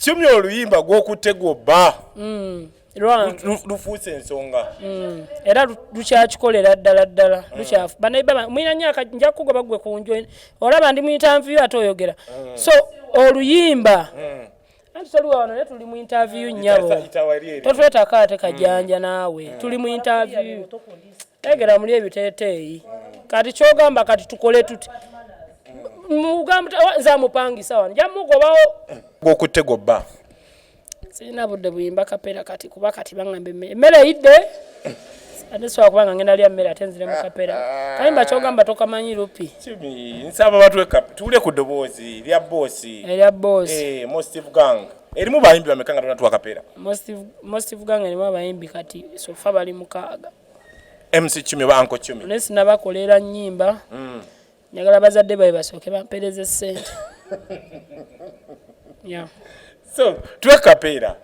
Chumi, oluyimba "Gwokutte Gwobba" Lwange. Lufuuse ensonga. Era lukyakikolera ddala ddala. Lukyafu banaiba mwina nyaka nja kugoba gwe ku nju, olaba ndi mu interview ate oyogera. So oluyimba, anti toliwa wano, naye tuli mu interview, nnyabo. Itawa eri. Totwetako ate kajanja naawe, tuli mu interview, egera muli ebiteeteeyi. Kati kyogamba kati tukole tuti, mugamba nze amupangisa wano, nja mugobawo. "Gwokutte Gwobba". Sirina budde buyimba kapera kati, kuba kati baŋŋamba emmere eyidde, ate sobola kubanga ngenda lya mmere ate nzire mu kapera. Kayimba kyogamba tokamanyi, Lupi. Chumi, nsaba batwe tuwule ku ddoboozi lya boosi. Erya boosi. Eh, Mostive Gang erimu bayimbi bameka nga tonatuwa kapera? Mostive Gang erimu abayimbi kati so far bali 6. MC Chumi oba Uncle Chumi? Naye sinabakolera nnyimba, njagala bazadde babe basooke bampereze ssente. Yeah. So tuwe kapeera.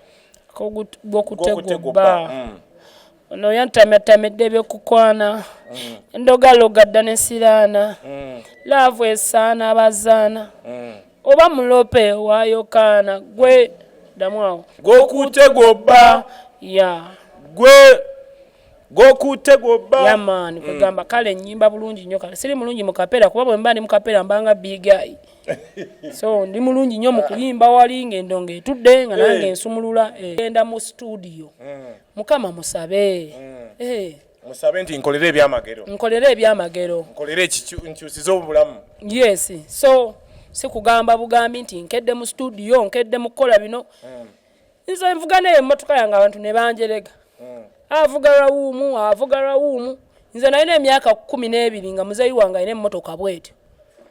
"Gwokutte "Gwokutte Gwobba". Gwobba". Ono yantametamedde ebyokukwana, endogaloga dda nesiraana, love esaana abazaana, oba mulope wa Yokaana gwe ddamu awo. "Gwokutte Gwobba". Ya. Gwe "Gwokutte Gwobba". Yeah man, kwegamba kale nyimba bulungi nnyo. Kale siri mulungi mu kapera, kuba bwe mba ndi mu kapera mbanga big guy, so ndi mulungi nnyo mu kuyimba wali ng'endongo etudde nga nange nsumulula. Genda mu studio, Mukama musabe. Musabe nti nkolere ebyamagero. Nkolere ebyamagero. Nkolere nkyusize obulamu. Yes, so si kugamba bugambi nti nkedde mu studio, nkedde mu kukola bino. Nze nvuga naye emmotoka yange, abantu ne banjerega, avuga Raum, avuga Raum. Nze nalina emyaka 12 nga muzeeyi wange alina emmotoka bwetyo,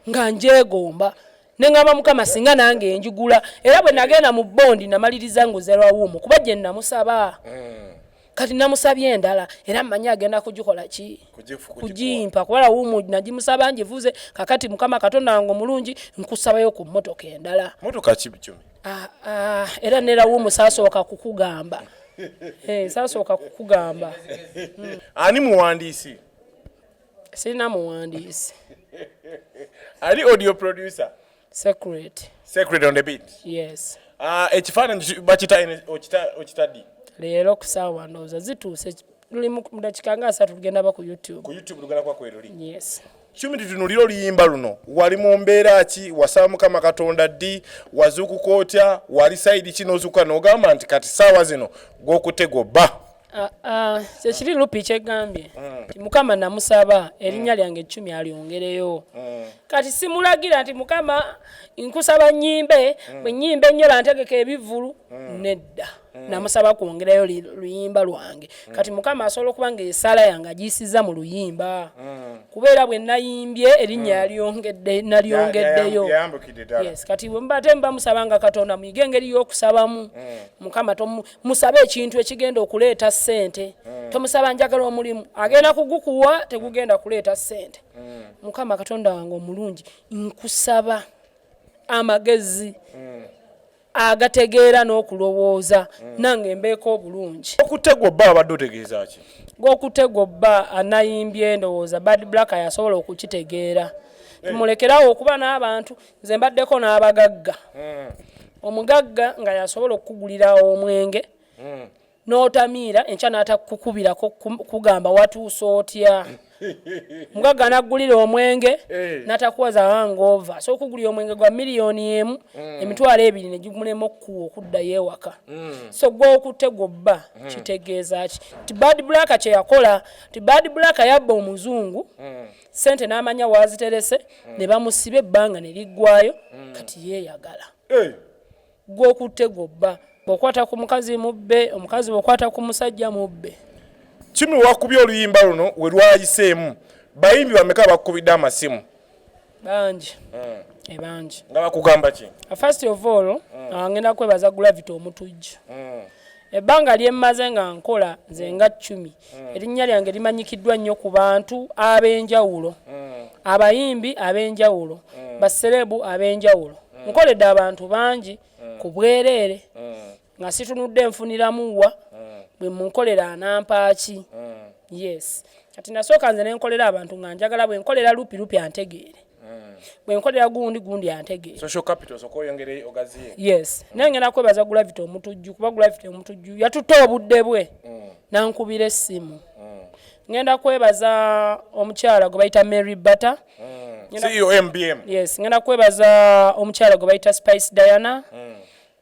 nga njeegomba, neŋŋamba, "Mukama, singa nange njigula." Era bwe nagenda mu bondi namaliriza nguze Raum, kuba gye namusaba. Kati namusabye endala, era mmanyi agenda kugikola ki? Kugimpa, kuba Raum nagimusaba ngivuze. Kakati Mukama Katonda wange omulungi, nkusabayo ku mmotoka endala. Motoka ki, Chumi? Ah, ah, era ne Raum saasooka kukugamba. Saasooka kukugamba. Ani muwandiisi? Sirina muwandiisi. Ali audio producer? Secret. Secret on the beat. Yes. Ah, ekifaananyi bakita okita ddi? Leero ku saawa ndowooza zituuse, luli mu dakiika nga 30 tugenda ba ku YouTube. Ku YouTube lugenda kuba kweruli. Yes. Chumi, tutunulire oluyimba luno. Wali mu mbeera ki? Wasaba Mukama Katonda ddi? Wazuukuka otya? Wali side ki n'ozuukuka n'ogamba nti kati saawa zino "Gwokutte Gwobba"? Ah, ah, kyekiri Lupi kyegambye nti Mukama namusaba erinnya lyange ekkumi alyongereyo. Kati simulagira nti, "Mukama, nkusaba nyimbe, bwe nyimba ennyo bantegeka ebivvulu." Nedda, namusaba kwongerayo luyimba lwange. Kati Mukama asobola okuba nga esaala yange agiyisiza mu luyimba, kubeera bwe nayimbye erinnya yalyongedde, nalyongeddeyo. Yayambukidde ddala. Yes, kati bwe muba ate muba musabanga Katonda, muyige engeri y'okusabamu. Mukama musabe ekintu ekigenda okuleeta ssente. Tomusaba njagala omulimu, agenda kugukuwa tegugenda kuleeta ssente. "Mukama Katonda wange omulungi, nkusaba amagezi agategeera n'okulowooza, nange mbeeko obulungi." "Okutte Gwobba" abadde otegeeza ki? "Gwokutte Gwobba" anayimbye, ndowooza Bad Black yasobola okukitegeera. Tumulekerawo okuba n'abantu. Nze mbaddeko n'abagagga, omugagga nga yasobola okukugulira omwenge n'otamiira, enkya n'atakukubirako kugamba watuuse otya. Mugagga naggulira omwenge n'atakuwaza hangover, so okugulira omwenge gwa 1 miliyoni, 20,000 ne gimulema okukuwa okuddayo ewaka. So "Gwokutte Gwobba" kitegeeza ki? Ti Bad Black kye yakola, ti Bad Black yabba omuzungu sente n'amanya waziterese, ne bamusiba ebbanga ne liggwayo, kati yeeyagala. "Gwokutte Gwobba", bw'okwata ku mukazi mubbe, omukazi bw'okwata ku musajja mubbe. Chumi, wakubye oluyimba luno, we lwayiseemu, bayimbi bameka bakukubidde amasimu? Bangi, bangi. Nga bakugamba ki? First of all, ngenda kwebaza Gravity Omutujju. Ebbanga lyemmaze nga nkola nze nga Chumi, erinnya lyange limanyikiddwa nnyo ku bantu ab'enjawulo, abayimbi ab'enjawulo, ba celeb ab'enjawulo. Nkoledde abantu bangi ku bwereere nga situnudde nfuniramuwa, bwe munkolera anampaaki. Yes, kati nasooka nze nenkolera abantu nga njagala bwe nkolera Lupi, Lupi antegeere. Bwe nkolera gundi, gundi antegeera. Social capital soka oyongere ogaziye. Yes, naye ngenda kwebaza Gravity Omutujju, kuba Gravity Omutujju yatutte obudde bwe nankubira essimu. Ngenda kwebaza omukyala gwe bayita Mary Butter. CEO MBM. Yes, ngenda kwebaza omukyala gwe bayita Spice Diana.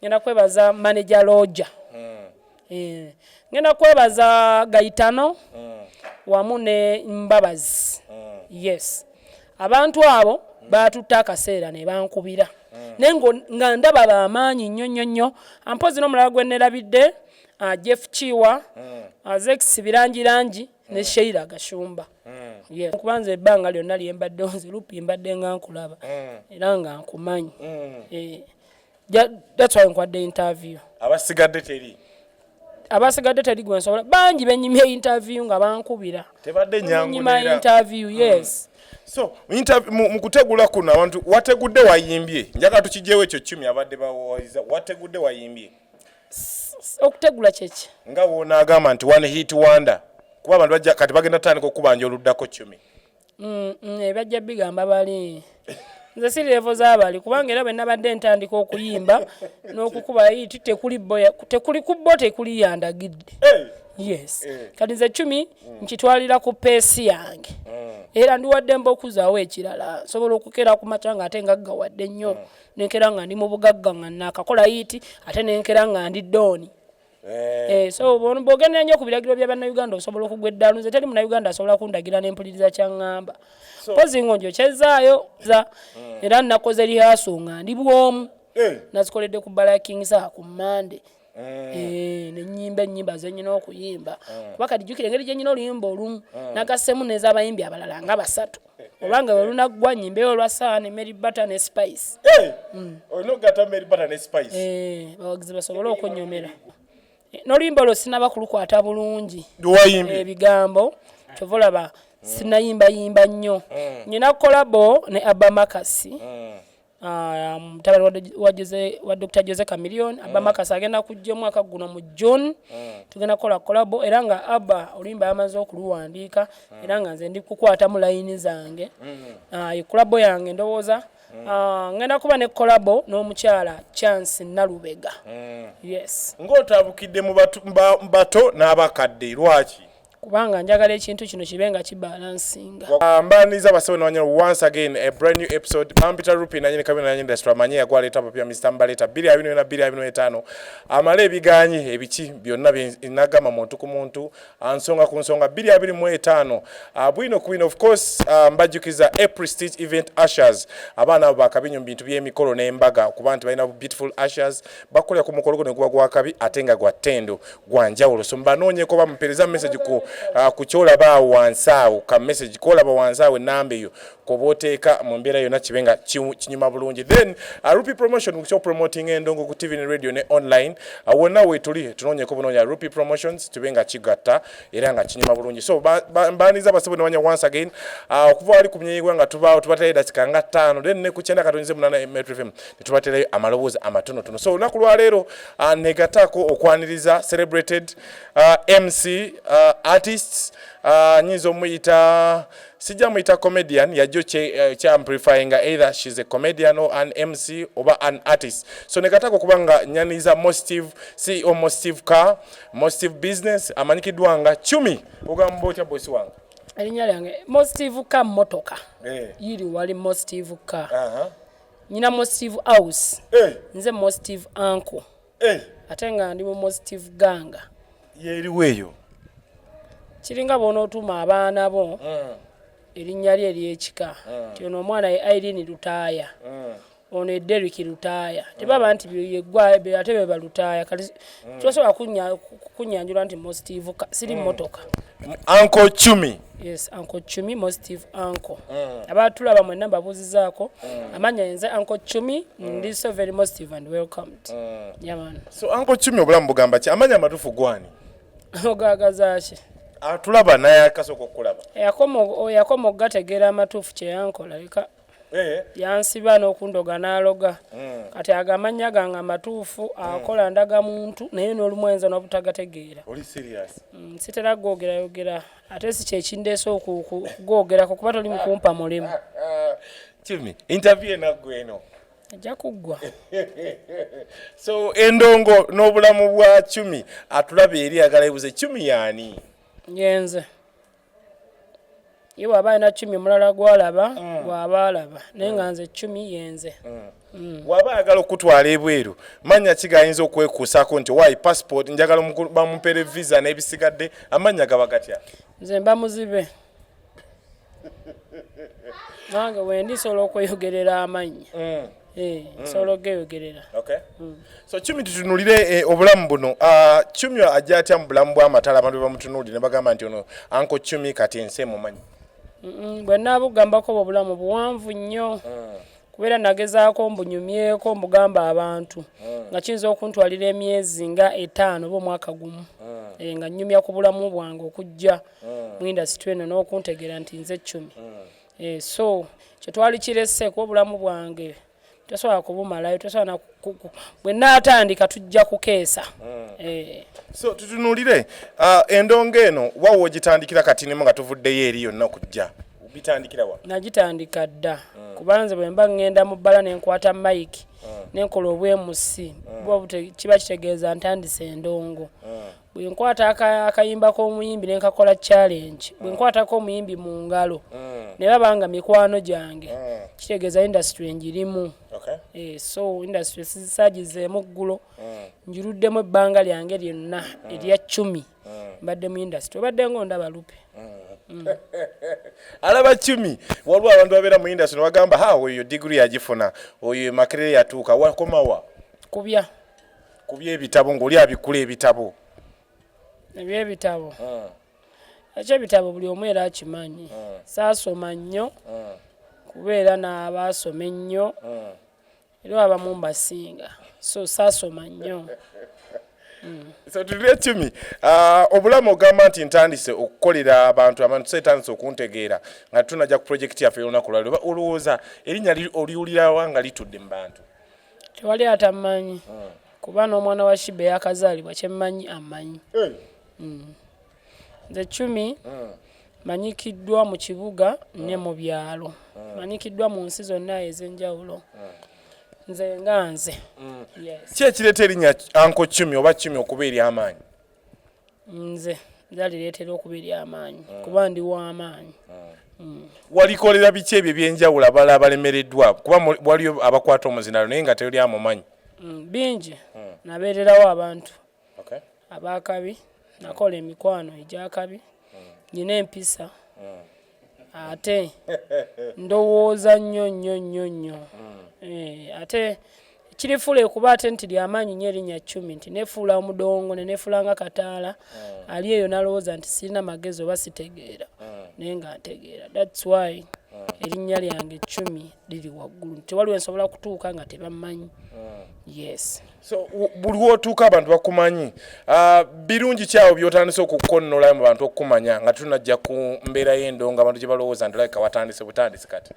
Ngenda kwebaza manager Roger. Ngenda kwebaza Gaitano wamu ne Mbabazi. Yes, abantu abo batutte akaseera ne bankubira, naye nga ndaba bamaanyi nnyo nnyo nnyo. Ampozi n'omulala gwe nerabidde, Jeff Kiwa, Zex Birangirangi ne Sheila Gashumba. Yeah. Kubanza ebbanga lyonna lye mbaddewo nze Lupi mbadde nga nkulaba era nga nkumanyi. That's why nkwadde interview. Abasigadde teri? Abasigadde teri gwe nsobola, bangi benyimye interview nga bankubira. Tebadde nyangu. Nyima neera. Interview, yes. So mu kutegula kuno abantu wategudde wayimbye, njagala tukijjewo ekyo Chumi abadde bawaliza, wategudde wayimbye. Okutegula kyeki? Nga wonaagamba nti one hit wonder, kuba abantu bajja kati bagenda tutandika okubanja oluddako, Chumi. Ebajja bigamba bali nze si level z'abali, kubanga era bwe nabadde ntandika okuyimba n'okukuba hit, tekuli boya, tekuli kubbo, tekuli yandagidde. Yes. Kati nze Cumi nkitwalira ku pace yange, era ndiwadde mba okuzaawo ekirala. Nsobola okukeera ku makya nga ate ngaggawadde nnyo, nenkera nga ndi mu bugagga nga nakakola hit, ate nenkera nga ndi down. So bw'ogenda nnyo ku biragiro bya Bannayuganda osobola okugwa eddalu. Nze teri Munnayuganda asobola kundagira nempuliriza kyaŋŋamba, mpozi ng'onjokyezaayo za era nakoze rehearsal nga ndi bwomu. Nazikoledde ku Balaking ku Mande. Nenyimba ennyimba zenyina okuyimba, kuba kati jjukira engeri gyenyina oluyimba olumu nagassemu n'ez'abayimbi abalala nga basatu, obanga we lunaggwa nyimbeyo olwa Saha ne Mary Butter ne Spice. Olina okugatta Mary Butter ne Spice. Abawagizi basobole okunyomera. N'oluyimba olwo sinaba kulukwata bulungi. Lwewayimbye? Ebigambo kyova olaba sinayimbayimba nnyo. Nyina collabo ne Abamakasi, mutabani wa Dr Jose Chameleone. Abamakasi agenda kujja omwaka guno mu June, tugenda kukola collabo, era nga Abba oluyimba yamaze okuluwandiika, era nga nze ndi kukwatamu layini zange. Ye collabo yange ndowooza. Ngenda kuba ne collabo n'omukyala Chance Nalubega. Yes. Ng'otabukidde mu bato n'abakadde, lwaki? Kubanga njagala ekintu kino kibe nga kibalansinga. Mbaniriza abasawo nabanyala once again, a brand new episode. Bampita Rupi nanyini kabina nanyini industry, amanye yagwaleeta abapya Mr Mbaleta 2024 2025, amale ebiganye ebiki byonna nagamba muntu ku muntu, nsonga ku nsonga 2025, bwino ku bwino. Of course, mbajjukiza a Prestige Event Ushers, abaana abo bakabinyo mu bintu by'emikolo n'embaga, okuba nti balina beautiful ushers bakolera ku mukolo guno guba gwakabi ate nga gwa ttendo gwa njawulo. So mbanoonyeko, bamupeereza message ku kyolaba awo wansi awo, ka message kolaba wansi awo, enamba eyo koba oteeka mu mbeera yonna kibe nga kinyuma bulungi. Then Rupi Promotion kyo promoting endongo ku TV ne radio ne online, wonna weetuli tunoonyeko bunoonya Rupi Promotions, tube nga kigatta era nga kinyuma bulungi. So mbaniriza abasebo ne banya once again, okuva wali ku myeyiwa nga tubaawo tubaterayo dakika nga 5, then ne ku 9.8 Metro FM ne tubaterayo amaloboozi amatonotono. So olunaku lwaleero, negataako okwaniriza celebrated MC, artists, nyinza omuyita, sijja muyita comedian, yajjo kyamplifyinga, either she's a comedian or an MC oba an artist. So negatako okuba nga nyaniriza Mostive, CEO Mostive Car, Mostive Business, amanyikiddwa nga Chumi. Ogamba otya, bosi wange? Erinnya lyange Mostive Car, motoka yiri wali Mostive Car. Nyina Mostive House. Nze Mostive Uncle. Ate nga ndi mu Mostive Ganga. Yeriwo eyo? Kiringa bw'onootuuma abaana bo erinnya lye ery'ekika, nti ono omwana ye Irene Lutaaya, ono ye Derrick Lutaaya, tebaba nti yeggwa ate beba Lutaaya. Kati tosobola kunyanjula nti Mostive Car, siri mmotoka. Uncle Chumi. Yes, Uncle Chumi, Mostive Uncle. Abatulaba mwenna mbabuuzizaako amanya, nze Uncle Chumi, ndi so very mostive and welcomed. Yeah, man. So Uncle Chumi, obulamu bugamba ki? Amanya amatuufu gwani? Ogagaza ki? Atulaba naye akasooka okukulaba. Yakoma okugategeera amatuufu kyeyankola leka yansiba n'okundoga n'aloga. Kati ago amannya gange amatuufu akola ndaga muntu, naye n'olumwenza n'obutagategeera. Oli serious? Sitera kugoogerayogera, ate si kyekindeese okugoogerako kuba toli mukumpa mulimu. Chumi, interview enaggwa eno. Ejja kuggwa. So endongo n'obulamu bwa Chumi, atulaba eri agala ebuze Chumi yaani? Ngenze ye bw'aba alina Chumi omulala gwalaba, bw'aba alaba, naye nga nze Chumi yenze. Bw'aba ayagala okutwala ebweru, mannya ki gayinza okwekuusaako nti waayi passport njagala bamumpere visa n'ebisigadde, amannya gaba gatya? Nze mba muzibe, nange wendi nsobola okweyogerera amannya. Eh, nsobola okugeyogerera. Okay. So Chumi, tutunulire obulamu buno. Chumi ajja atya mu bulamu bw'amatala, abantu bamutunuulire ne bagamba nti ono Uncle Chumi, kati ensi emumanyi? Bwe naabugambako obwo obulamu buwanvu nnyo, kubeera nagezaako mbunyumyeko mbugamba abantu nga kiyinza okuntwalira emyezi nga 5 oba omwaka gumu. Eh, nga nnyumya ku bulamu bwange okujja mu industry eno n'okuntegeera nti nze Chumi. Eh, so kyetwali kirese kuba obulamu bwange tosobola kubumalayo, tosobola na bwe naatandika tujja kukeesa. Eh, So tutunulire endongo eno, wawa ogitandikira kati nemu nga tuvuddeyo eri yonna okujja bitandikira wa? Nagitandika dda, kuba nze bwe mba ŋŋenda mu bbala ne nkwata mike ne nkola obwemusi buba kiba kitegeeza ntandise endongo. Bwe nkwata akayimba k'omuyimbi ne nkakola challenge, bwe nkwatako omuyimbi mu ngalo ne baba nga mikwano gyange, kitegeeza industry njirimu. Eh, so industry saagizeemu ggulo, njiruddemu ebbanga lyange lyonna erya 10 mbadde mu industry, obadde ng'ondaba lupe. Alaba Chumi, waliwo abantu babeera mu industry ne bagamba, ha, oyo degree yagifuna, oyo Makerere yatuuka, wakomawa? Kubya. Kubya ebitabo ng'oli abikula ebitabo. Ebyebitabo, ekyebitabo buli omu era akimanyi, saasoma nnyo kubeera n'abaasoma ennyo, era abamu mbasinga, so saasoma nnyo. So tulire Chumi, obulamu ogamba nti ntandise okukolera abantu, abantu setandise okuntegeera nga tunajja ku project yaffe y'olunaku lwaliro. Oba olowooza erinnya oliwulirawa nga litudde mu bantu? Tewali atammanyi, kuba n'omwana wa Shiba eyakazaalibwa kyemmanyi amanyi. Nze Chumi manyikiddwa mu kibuga ne mu byalo, manyikiddwa mu nsi zonna ez'enjawulo, nze nga nze, yes. Ki ekireeta erinnya Uncle Chumi oba Chumi okuba ery'amaanyi? Nze zalireetera okuba ery'amaanyi kuba ndi w'amaanyi. Walikolera biki ebyo ebyenjawulo abalala abalemereddwa, kuba waliyo abakwata omuzinalo naye nga teri amumanyi? Bingi. Nabeererawo abantu abakabi, nakola emikwano egyakabi, nyina empisa, ate ndowooza nnyo nnyo nnyo nnyo. Eh, ate kirifuula ekuba ate nti lyamaanyi nnyo erinnya Cumi, nti nefuula omudongo ne nefuula nga kataala ali eyo nalowooza nti sirina magezi oba sitegeera, naye nga ntegeera. That's why erinnya lyange Cumi liri waggulu, nti tewaliwo nsobola kutuuka nga tebammanyi, yes. So buli wotuuka abantu bakumanyi. Birungi kyawo byotandise okukonnola mu bantu okukumanya nga tunajja ku mbeera y'endongo, abantu gye balowooza nti olabika watandise butandisi kati?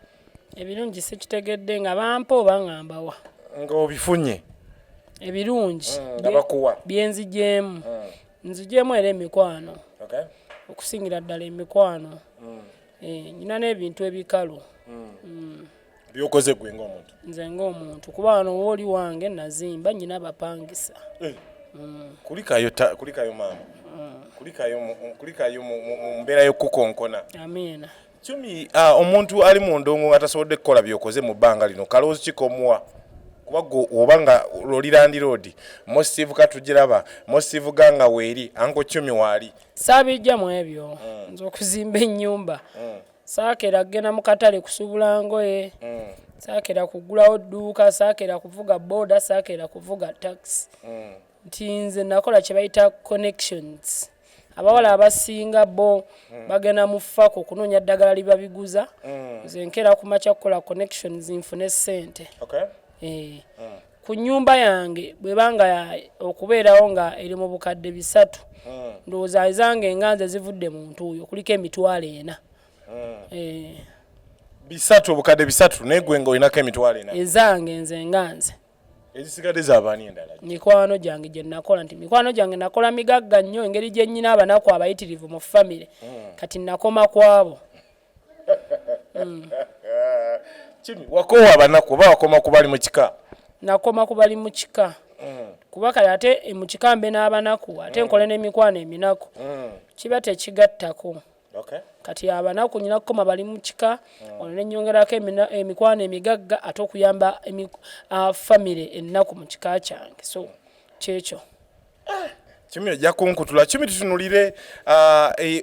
Ebirungi sikitegedde, nga bampa oba nga mbawa? Nga obifunye. Ebirungi Nga bakuwa. Byenzigyemu, nzigyemu era emikwano, okusingira ddala emikwano. Eh, nyina n'ebintu ebikalu. Byokoze gwe ng'omuntu? Nze ng'omuntu, kuba wano wooli wange nazimba, nyina abapangisa. Kulikayo kulikayo maama, kulikayo kulikayo mu mbeera y'okukonkona. Amiina. Cumi, omuntu ali mu ndongo nga tasobodde kukola byokoze mu bbanga lino, kalowoozo ki komuwa? Kuba gwe oba nga oli landlord, Mosivuka katugiraba, Mosivuga nga weeri, Uncle Cumi waali. Saabijja mu ebyo. Nze okuzimba ennyumba, saakera kugenda mu katale kusuubula ngoye, saakera kugulawo dduuka, saakera kuvuga boda, saakera kuvuga taxi, nti nze nakola kye bayita connections. Abawala abasinga bo bagenda mu fako okunoonya ddagala libabiguza, nze nkeera ku makya kukola connections nfune ssente. Eh, ku nnyumba yange bwebanga okubeerawo nga eri mu bukadde 300, ndowooza ezange nga nze zivudde mu ntuuyo kuliko 400,000. Eh, 300, obukadde 300, naye gwe nga olinako 400,000? Ezange nze nga nze. Ezisigadde z'abaani endala? Mikwano gyange gye nakola, nti mikwano gyange nakola migagga nnyo, engeri gye nnyina abanaku abayitirivu mu famire, kati nakoma kwabo. Kimi wakoowa abanaku oba wakoma ku bali mu kika? Nakoma ku bali mu kika. Kuba kale ate mu kika mbe n'abanaku ate nkole n'emikwano eminaku. Kiba tekigattako. Okay. Kati abanaku nyina kukoma bali mu kika, ono ne nnyongerako emikwano emigagga ate okuyamba famire ennaku mu kika kyange. So kyekyo. Kimi ojja kunkutula. Kimi tutunulire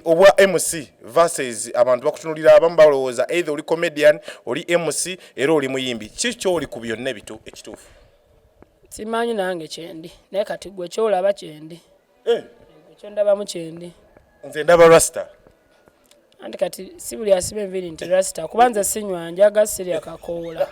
obwa MC versus abantu bakutunulira, abamu balowooza either oli comedian, oli MC, era oli muyimbi. Ki kyoli ku byonna ekituufu? Simanyi nange kyendi, naye kati gwe kyolaba kyendi. Gwe kyondabamu kyendi. Nze ndaba rasta. Anti kati si buli asiba enviiri nti rasta, kuba nze sinywa njaga, sirya kakoola.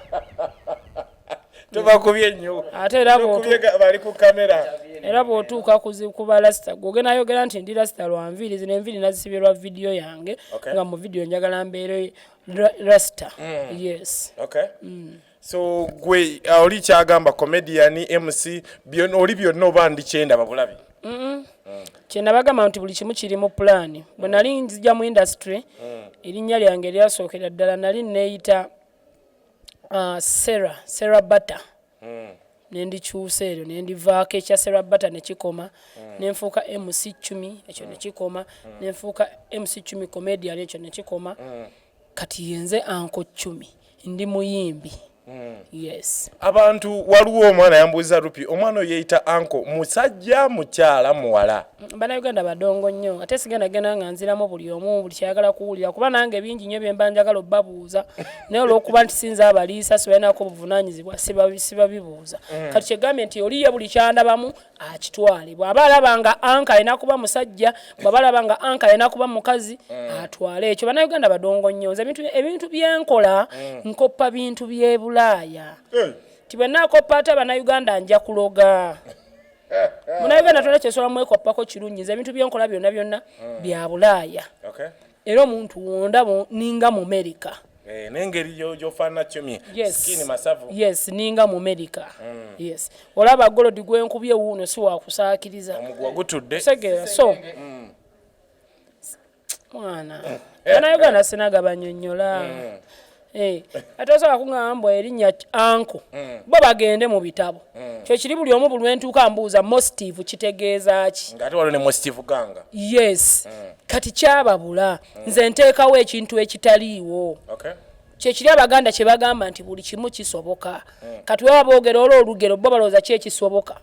Tobakubye nnyo. Ate era Tokubye bali ku kamera. Era bw'otuuka ku ba rasta, gw'ogenda ayogera nti ndi rasta lwa nviiri zino, enviiri nazisibye lwa vidiyo yange. Nga mu vidiyo njagala mbeere rasta. Yes. Okay. So gwe oli kyagamba comedian, MC, byonna oli byonna oba ndi kyendaba bulabi? Kye nabagamba nti buli kimu kiri mu pulaani. Bwe nali nzija mu industry, erinnya lyange eryasookera ddala nali neeyita Sarah Bata. Nendikyusa eryo nendivaako ekya Sarah Bata ne kikoma, nenfuuka MC Chumi, ekyo ne kikoma, nenfuuka MC Chumi comedian, ekyo ne kikoma. Kati yenze Uncle Chumi, ndi muyimbi. Yes. Abantu, waliwo omwana yambuuza, Rupi, omwana oyo yeeyita uncle, musajja, mukyala, muwala? Bannayuganda badongo nnyo, ate sigenda genda nga nziramu buli omu buli kyayagala kuwulira, kuba nange bingi nnyo bye mba njagala obbabuuza, naye olw'okuba nti sinza abaliisa, sibalinako obuvunaanyizibwa, sibabibuuza. Kati kyegambye nti oliye buli kyandabamu akitwale. Bw'aba alaba nga uncle alina kuba musajja, bw'aba alaba nga uncle alina kuba mukazi, atwale ekyo. Bannayuganda badongo nnyo. Nze ebintu byenkola nkoppa bintu by'e Bulaaya. Ti bwe naakoppa ate Abannayuganda nja kuloga. Munnayuganda tolina kyesobola mwekoppako kirungi. Nze ebintu byenkola byonna byonna bya Bulaaya. Era omuntu wonda ninga mu America. N'engeri gy'ofaanana Chumi. Yes. Skin masavu. Yes, ninga mu America. Yes, olaba golodi gwenkubye wuuno, si wakusaakiriza. Omuguwa gutudde. Otegeera? So mwana, Bannayuganda sinagabanyonnyola. Ate osobola kuŋŋamba mbu erinnya uncle, bo bagende mu bitabo kyekiri. Buli omu buli lwentuuka mbuuza mostive kitegeeza ki? Ng'ate waliwo ne Mostive Ganga. Yes, kati kyababula. Nze nteekawo ekintu ekitaliiwo. Kyekiri Abaganda kye bagamba nti buli kimu kisoboka. Kati waba boogera olwo olugero, bo balowooza ki ekisoboka?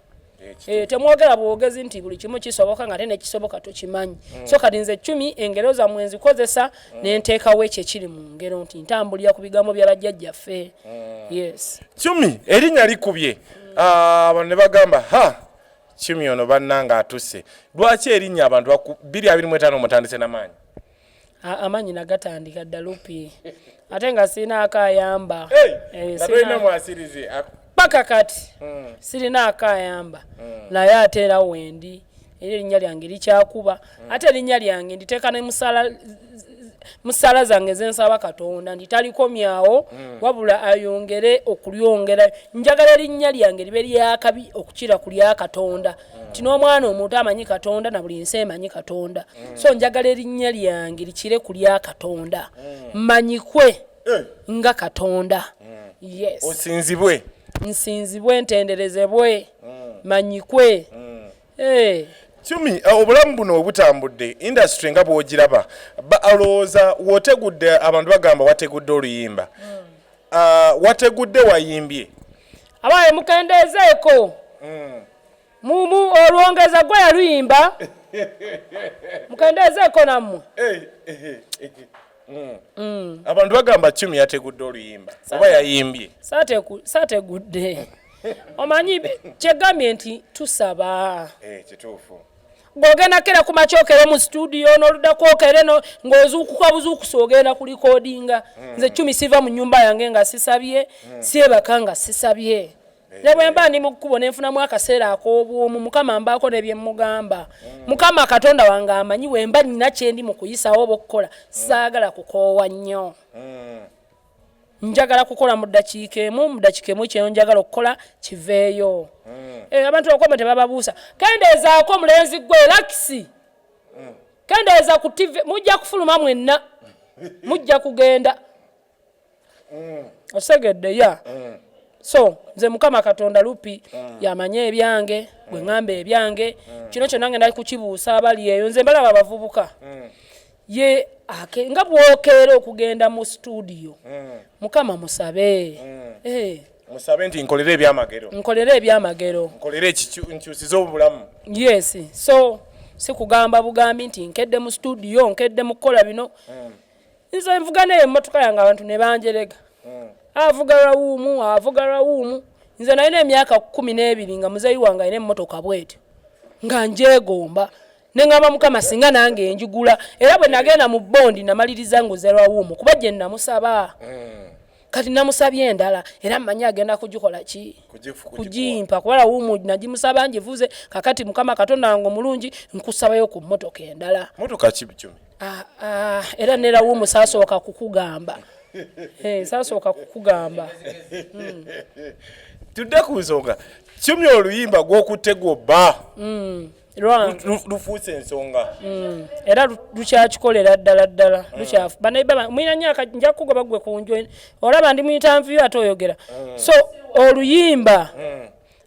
Temwogera bwogezi nti buli kimu kisoboka nga ate nekisoboka tokimanyi. So kati nze Cumi engero zammwe nzikozesa nenteekawo ekyo ekiri mu ngero, nti ntambulira ku bigambo bya bajjajjaffe. Yes. Chumi erinnya likubye. Ah, abantu ne bagamba, ha, Chumi ono bannanga atuse. Lwaki erinnya abantu 2025 mutandise n'amaanyi? Amaanyi nagatandika dda, Lupi, ate nga sirina akayamba. Nga tolina mwasirizi. Paka kati sirina akayamba, naye ate era wendi, era erinnya lyange likyakuba. Ate erinnya lyange nditeeka ne musaala zange zensaba Katonda nti talikomyawo, wabula ayongere okulyongera. Njagala erinnya lyange libe lyakabi okukira ku lya Katonda, nti n'omwana omuto amanyi Katonda na buli nsi emanyi Katonda. So njagala erinnya lyange likire ku lya Katonda, mmanyikwe nga Katonda. Yes. Osinzibwe. Nsinzibwe, ntenderezebwe, manyikwe. Chumi, obulamu buno obutambudde, industry nga bw'ogiraba, olowooza w'otegudde, abantu bagamba wategudde oluyimba. Ah, wategudde, wayimbye? Abaye mukendeezeeko mumu olwongeza gwe yaluyimba, mukendeezeeko nammwe. Abantu bagamba Chumi yategudde oluyimba oba yayimbye? Saategudde, omanyi kyegambye nti tusaba. Kituufu. Bw'ogenda kera ku makyokere mu studio n'oludda kwokere ng'ozuukuka buzuukusi ogenda ku recordinga. Nze Cumi siva mu nnyumba yange nga sisabye, syebaka nga sisabye. Ne bwe mba ndi mu kkubo nenfunamu akaseera ak'obwomu, Mukama mbaako ne bye mugamba. Mukama Katonda wange amanyi bwe mba nina kye ndi mu kuyisawo oba okukola, saagala kukoowa nnyo. Njagala kukola mu ddakiika emu, mu ddakiika emu kyeyo njagala okukola kiveeyo. Abantu okome tebababuusa. Kendeezaako omulenzi gwe lakisi, kendeeza ku TV, mujja kufuluma mwenna, mujja kugenda. Okitegedde? Ya, so nze Mukama Katonda Lupi yamanye ebyange. Bwe ŋŋamba ebyange, kino kyonna ngenda kukibuusa abali eyo. Nze mbalaba abavubuka ye ake nga bwokeera okugenda mu studio, Mukama musabe. Eh, Musabe nti nkolere ebyamagero. Nkolere ebyamagero. Nkolere nkyusize obulamu. Yes, so si kugamba bugambi nti nkedde mu studio, nkedde mu kukola bino. Nze nvuga naye emmotoka yange, abantu ne banjerega, avuga Raum, avuga Raum. Nze nalina emyaka 12 nga muzeeyi wange alina emmotoka bwetyo, nga njeegomba, neŋŋamba, "Mukama, singa nange njigula." Era bwe nagenda mu bondi, namaliriza nguze Raum, kuba gye namusaba. Kati namusabye endala, era mmanyi agenda kugikola ki? Kugimpa, kuba Raum nagimusaba ngivuze. Kakati Mukama Katonda wange omulungi, nkusabayo ku mmotoka endala. Motoka ki, Chumi? Ah, ah, era ne Raum saasooka kukugamba. Eh, saasooka kukugamba. Tudde ku nsonga, Chumi. Oluyimba Gwokutte Gwobba Lwange. Lufuuse ensonga. Era lukyakikolera ddala ddala. Lukyafu banaiba mwina nyaka nja kugoba gwe ku nju. Olaba ndi mu interview ate oyogera. So oluyimba,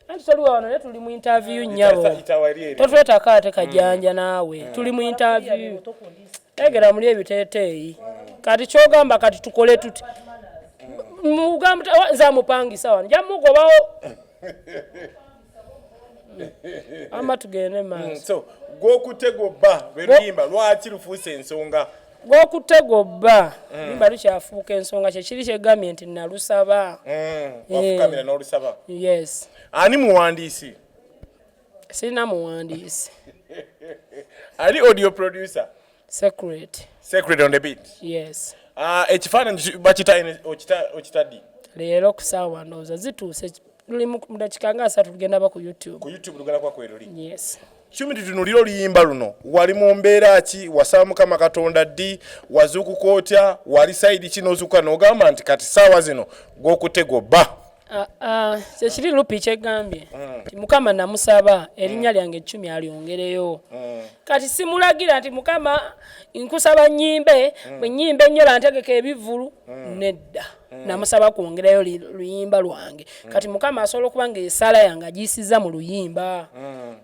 anti toliwa wano, naye tuli mu interview, nnyabo. Itawa eri eri. Totwetako ate kajanja naawe, tuli mu interview. Tegera muli ebiteeteeyi. Kati kyogamba, kati tukole tuti, mugamba nze amupangisa wano, nja mugobawo ama tugende maaso. So Gwokutte Gwobba lwe luyimba, lwaki lufuuse ensonga? Gwokutte Gwobba luyimba lukyafuuka ensonga, kyekiri kyegambye nti nalusaba. Wafukamira n'olusaba? Yes. Ani muwandiisi? Sirina muwandiisi. Ali audio producer? Secret. Secret on the beat? Yes. Ah, ekifaananyi bakita okita ddi? Leero ku saawa ndowooza zituuse, luli mu dakiika nga 30 lugenda ba ku YouTube. Ku YouTube lugenda kuba kweruli? Yes. Chumi, tutunulire oluyimba luno. Wali mu mbeera ki? Wasaba Mukama Katonda ddi? Wazuukuka otya? Wali side ki n'ozuukuka n'ogamba nti kati saawa zino Gwokutte Gwobba? Ah, ah, kyekiri Lupi kyegambye nti Mukama namusaba erinnya lyange ekkumi alyongereyo. Kati simulagira nti, "Mukama, nkusaba nyimbe, bwe nyimba ennyo bantegeka ebivvulu." Nedda, namusaba kwongerayo luyimba lwange. Kati Mukama asobola okuba nga esaala yange agiyisiza mu luyimba,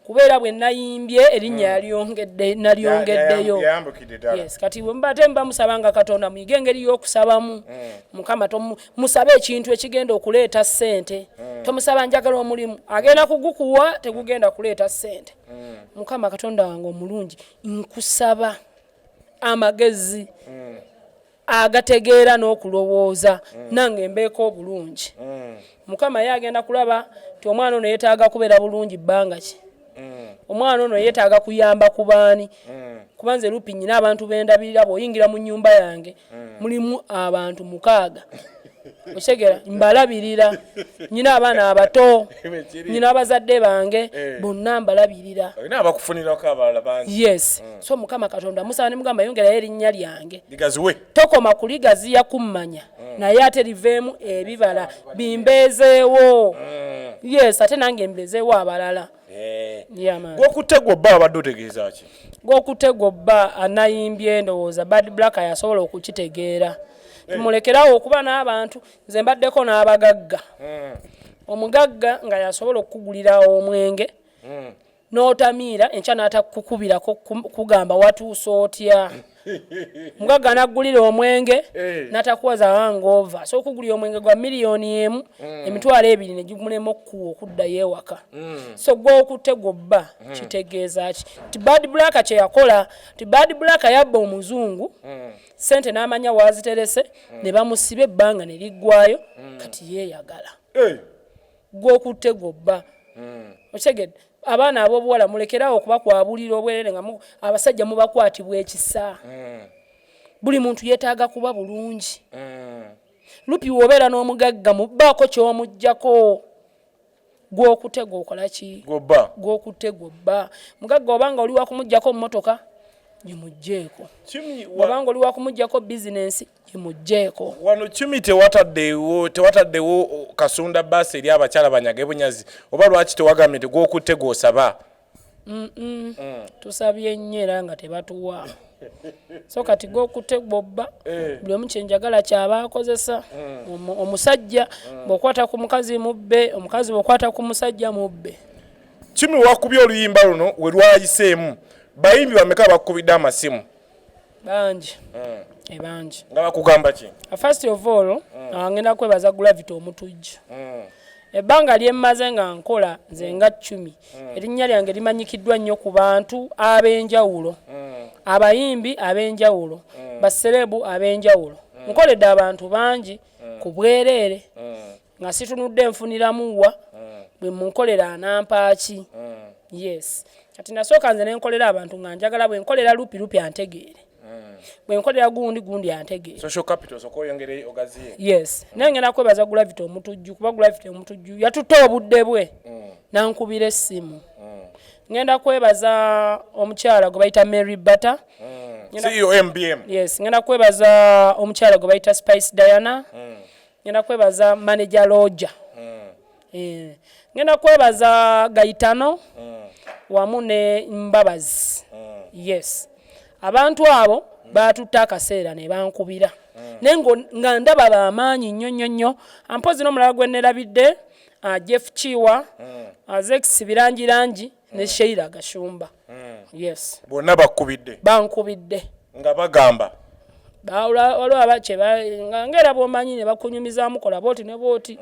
kubeera bwe nayimbye erinnya yalyongedde, nalyongeddeyo. Yayambukidde ddala. Yes, kati bwe muba ate muba musabanga Katonda, muyige engeri y'okusabamu. Mukama musabe ekintu ekigenda okuleeta ssente. Tomusaba njagala omulimu, agenda kugukuwa tegugenda kuleeta ssente. Mukama Katonda wange omulungi, nkusaba amagezi agategeera n'okulowooza, nange mbeeko obulungi. Mukama ye agenda kulaba nti omwana ono yeetaaga kubeera bulungi bbanga ki, omwana ono yeetaaga kuyamba ku baani, kuba nze Lupi nyina abantu bendabirira. Bw'oyingira mu nnyumba yange mulimu abantu mukaaga, okitegeera? Mbalabirira, nyina abaana abato, nyina abazadde bange, bonna mbalabirira. Olina abakufunirako abalala bangi. Yes, so Mukama Katonda musaba ne mugamba, yongerayo erinnya lyange. Ligaziwe. Tokoma kuligaziya kummanya, naye ate liveemu ebibala bimbeezeewo. Yes, ate nange mbezeewo abalala. Yeah, man. Gwokutte Gwobba abadde otegeeza ki? Gwokutte Gwobba anayimbye, ndowooza Bad Black yasobola okukitegeera. Tumulekerawo okuba n'abantu. Nze mbaddeko n'abagagga, omugagga nga yasobola okukugulira omwenge n'otamiira, enkya n'atakukubirako kugamba watuuse otya. Mugagga n'aggulira omwenge n'atakuwaza hangover. Asobola okugulira omwenge gwa 1,000,000, 20,000 ne gimulema okukuwa okuddayo ewaka. So Gwokutte Gwobba kitegeeza ki? Ti Bad Black kye yakola, ti Bad Black yabba omuzungu sente n'amanya waaziterese, ne bamusiba ebbanga ne liggwayo. Kati yeeyagala. Gwokutte Gwobba, okitegedde? Abaana ab'obuwala mulekerawo okubakwabulira obwerere nga abasajja mubakwatibwa ekisa. Buli muntu yeetaaga kuba bulungi. Lupi, wobeera n'omugagga, mubaako ky'omuggyako. Gwokutega okola ki? Gwobba. Gwokutte Gwobba. Mugagga obanga oli wakumugjako mmotoka, gimugjeeko. Chumi, Obanga oli wakumugjako bizinensi, gimugjeeko. Wano Chumi tewataddewo kasunda baasi eri abakyala banyage bunyazi, oba lwaki tewagambye nti gwokutte gwosaba? Tusabye nnyo era nga tebatuwa. So kati gwokutte gwobba. Buli omu kyenjagala kyaba akozesa. Omusajja bw'okwata ku mukazi mubbe, omukazi bw'okwata ku musajja mubbe. Kimi wakubye oluyimba luno we lwayiseemu, bayimbi bameka bakubidde amasimu? Bangi, bangi. Nga bakugamba ki? First of all, ngenda kwebaza Gravity Omutujju. Ebbanga lyemmaze nga nkola nze nga Cumi, erinnya lyange limanyikiddwa nnyo ku bantu ab'enjawulo, abayimbi ab'enjawulo, ba celeb ab'enjawulo. Nkoledde abantu bangi ku bwereere nga situnudde nfuniramu wa, bwe munkolera anampaaki. Yes, kati nasooka nze nenkolera abantu nga njagala bwe nkolera Lupi, Lupi antegeere, bwe nkolera gundi, gundi antegeere. Social capital soka oyongere ogaziye. Yes, naye ngenda kwebaza Gravity Omutujju, kuba Gravity Omutujju yatutte obudde bwe nankubira essimu. Ngenda kwebaza omukyala gwe bayita Mary Butter. CEO MBM. Yes, ngenda kwebaza omukyala gwe bayita Spice Diana. Ngenda kwebaza manager Roger. Ngenda kwebaza Gaitano wamu ne Mbabazi. Yes, abantu abo batutte akaseera ne bankubira, naye nga ndaba bamaanyi nnyo nnyo nnyo. Ampozi n'omulala gwe nerabidde, Jeff Kiwa, Zex Birangirangi ne Sheila Gashumba. Yes. Bonna bakubidde? Bankubidde. Nga bagamba? Waliwo abakye nga ngaera bwomanyi ne bakunyumizaamu, kola booti ne booti.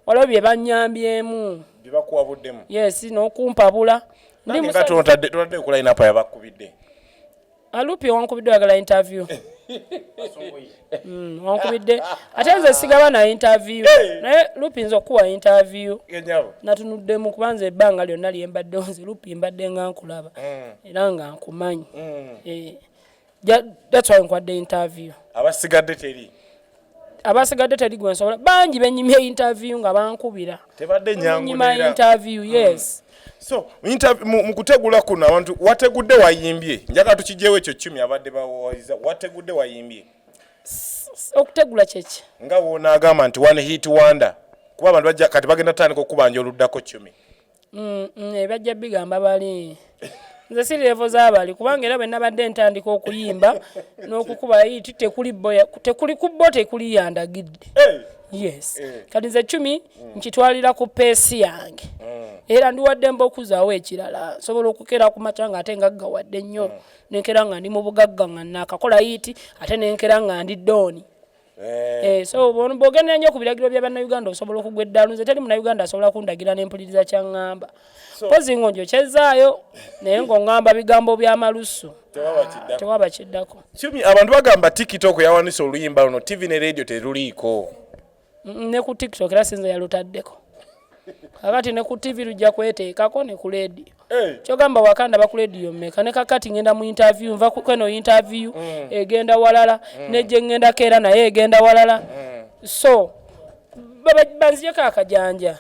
Waliwo bye banyambyemu. Byebakuwabuddemu. Yes, n'okumpabula. Ndi Nange nga tonatadde ku line up yabakubidde. Alupi wankubidde, oyagala interview? Wankubidde ate nze sigaba na interview. Naye Lupi, nze okuwa interview Genyabo. Natunuddemu, kuba nze ebbanga lyonna lyembaddewo nze Lupi mbadde nga nkulaba era nga nkumanyi. That's why nkwadde interview. Abasigadde teri? Abasigadde teri gwe nsobola. Bangi benyimye interview nga bankubira. Tebadde nyangu. Nyima Neera. interview, yes. So mu kutegula kuno abantu wategudde wayimbye, njagala tukijjewo ekyo. Kimi abadde bawaliza wategudde wayimbye. Okutegula kyeki? Nga wonaagamba nti one hit wonder, kuba abantu bajja kati bagenda tutandika okubanja oluddako, Kimi. Ebajja bigamba bali nze si level z'abali, kubanga era bwe nabadde ntandika okuyimba n'okukuba hit, tekuli boya, tekuli kubbo, tekuli yandagidde. Yes. Kati nze Cumi nkitwalira ku pace yange, era ndiwadde mba okuzaawo ekirala. Nsobola okukeera ku makya nga ate ngaggawadde nnyo, nenkera nga ndi mu bugagga nga nakakola hit, ate nenkera nga ndi down. So bw'ogenda nnyo ku biragiro bya Bannayuganda osobola okugwa eddalu. Nze teri Munnayuganda asobola kundagira nempuliriza kyaŋŋamba, pozi ng'onjokyezaayo, naye ng'oŋŋamba bigambo by'amalusu. Tewaba kiddako. Tewaba kiddako. Kimi, abantu bagamba TikTok yawanise oluyimba luno, TV ne radio teruliiko. Ne ku TikTok era sinze yalutaddeko. Kakati ne ku TV lujja kweteekako ne ku radio. Kyogamba wakanda baku radio mmeka? Ne kakati ngenda mu interview, nva ku kweno interview egenda walala, nejje ngendako era naye egenda walala. So banzijeko akajanja.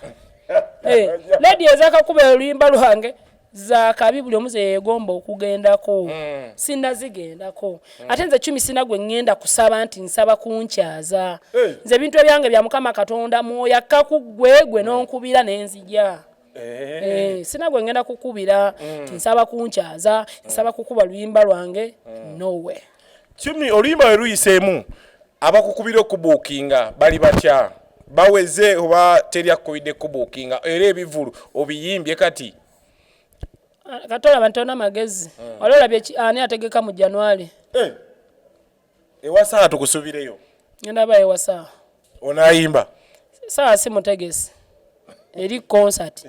Radio ezakakuba oluyimba lwange zakabi, buli omu zeyegomba okugendako. Sinazigendako. Ate nze Cumi sina gwe ŋŋenda kusaba nti nsaba kunkyaza. Nze ebintu ebyange bya Mukama Katonda, mwoyo akka ku ggwe, gwe n'onkubira nenzija. Sina gwe ŋŋenda kukubira nti nsaba kunkyaza, nsaba kukuba luyimba lwange, nowe. Kimi, oluyimba we luyiseemu, abakukubira okubuukinga bali batya? Baweze oba teri akukubidde kubuukinga? Era ebivulu obiyimbye kati? Kati olaba nti olina magezi, wali olabye ani ategeka mu January? Ewa Saaha tukusubireyo? Ngenda ba ewa Saaha. Onaayimba? Saaha si mutegesi eri concert,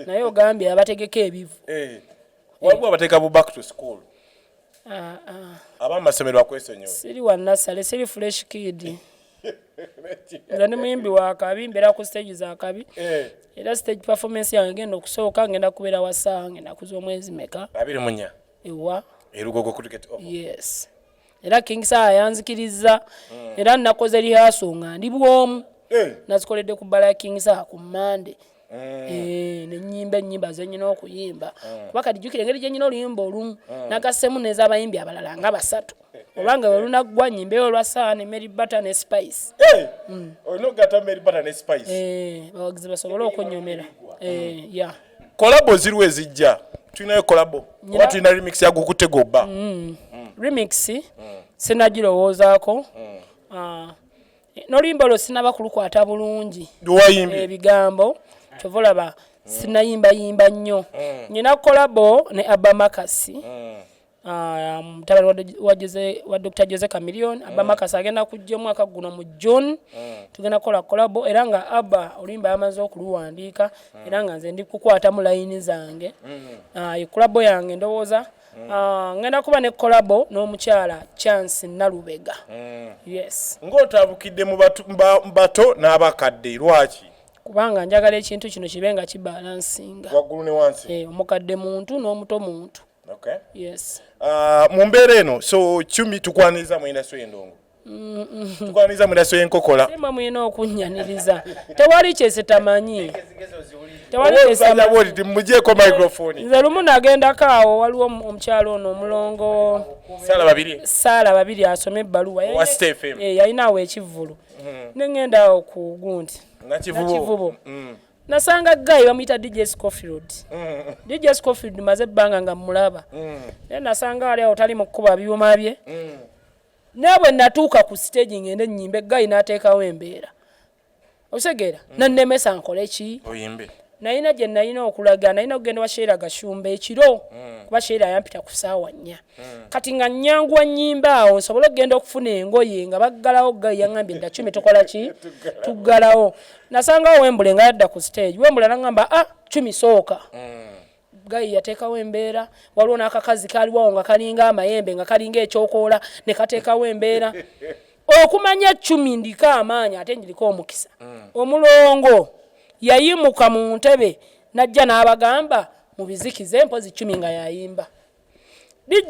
naye ogambye abategeka ebivu. Waliwo abateeka bu back to school. Ah, ah. Abamasomero bakwesonyiwe. Siri wa nasale, siri Fresh Kid. Nze ndi muyimbi wa kabi, mbeera ku stage za kabi. Era stage performance yange genda okusooka ngenda kubeera wa Saaha, ngenda kuza omwezi meka? 24. Ewa? Erugogo Cricket Oval. Yes, era King Saha yanzikiriza, era nakoze rehearsal nga ndi bwomu. Nazikoledde ku bbala ya King Saha ku Mande. Nenyimba ennyimba zenyina okuyimba, kuba kati jjukira engeri gyenyina oluyimba olumu nagassemu n'ez'abayimbi abalala nga basatu, obanga welunaggwa nyimbeyo olwa Saha ne Mary Butter ne Spice. Olina okugatta Mary Butter ne Spice. Abawagizi basobole okunyomera. Ya. Collabo ziriwo ezijja? Tulinayo collabo oba tulina remix yagukutega obba? Remix sinagirowoozaako. Ah, n'oluyimba olwo sinaba kulukwata bulungi. Lwewayimbye. Ebigambo kyova olaba sinayimbayimba nnyo. Nyina collabo ne Abamakasi, ah, mutabani wa Dr Jose Chameleone. Abamakasi agenda kujja omwaka guno mu June, tugenda kukola collabo, era nga Abba oluyimba yamaze okuluwandiika, era nga nze ndi kukwatamu layini zange. Ah, ye collabo yange ndowooza. Ah, ngenda kuba ne collabo n'omukyala Chance Nalubega, yes. Ng'otabukidde mu bato n'abakadde, lwaki? Kubanga njagala ekintu kino kibe nga kibalansinga. Waggulu ne wansi. Eh, omukadde muntu n'omuto muntu. Okay. Yes. Ah, mu mbeera eno, so Chumi, tukwaniriza mu industry y'endongo, tukwaniriza mu industry y'enkokola. Simba mulina okunnyaniriza, tewali kyesitamanyi, tewali kyesitamanyi. Bwoti timugyeeko microphone. Nze lumu nagendako awo, waliwo omukyalo ono omulongo. Sala Babiri. Saala Babiri asome ebbaluwa. Owa Star FM. Eh, yalina awo ekivvulu, neŋŋenda awo ku gundi. Nakivubo. Nakivubo. Nasanga guy bamuyita DJ Scofield. DJ Scofield maze ebbanga nga mulaba, naye nasanga ali awo tali mu kkuba byuma bye. Naye bwe natuuka ku stage ngende nnyimbe, guy n'ateekawo embeera, osegeera, nannemesa nkole ki? Oyimbe. Nalina gye nalina okulaga, nalina okugenda wa Sheira Gashumba ekiro, kuba Sheira yampita ku saawa 4. Kati nga nyanguwa nnyimba awo nsobole okugenda okufuna engoye nga baggalawo. Guy yaŋŋambye, "Ddacumi tukola ki? Tuggalawo." Nasangawo Wembule nga yadda ku stage. Wembule naŋŋamba, "Ah, Cumi, sooka." Guy yateekawo embeera. Waliwo n'akakazi kaliwawo nga kalinga amayembe, nga kalinga ekyokoola, ne kateekawo embeera. Okumanya Cumi ndiko amaanyi ate njiriko omukisa, omulongo yayimuka mu ntebe najja n'abagamba, "Mubizikize mpozi Cumi nga yayimba."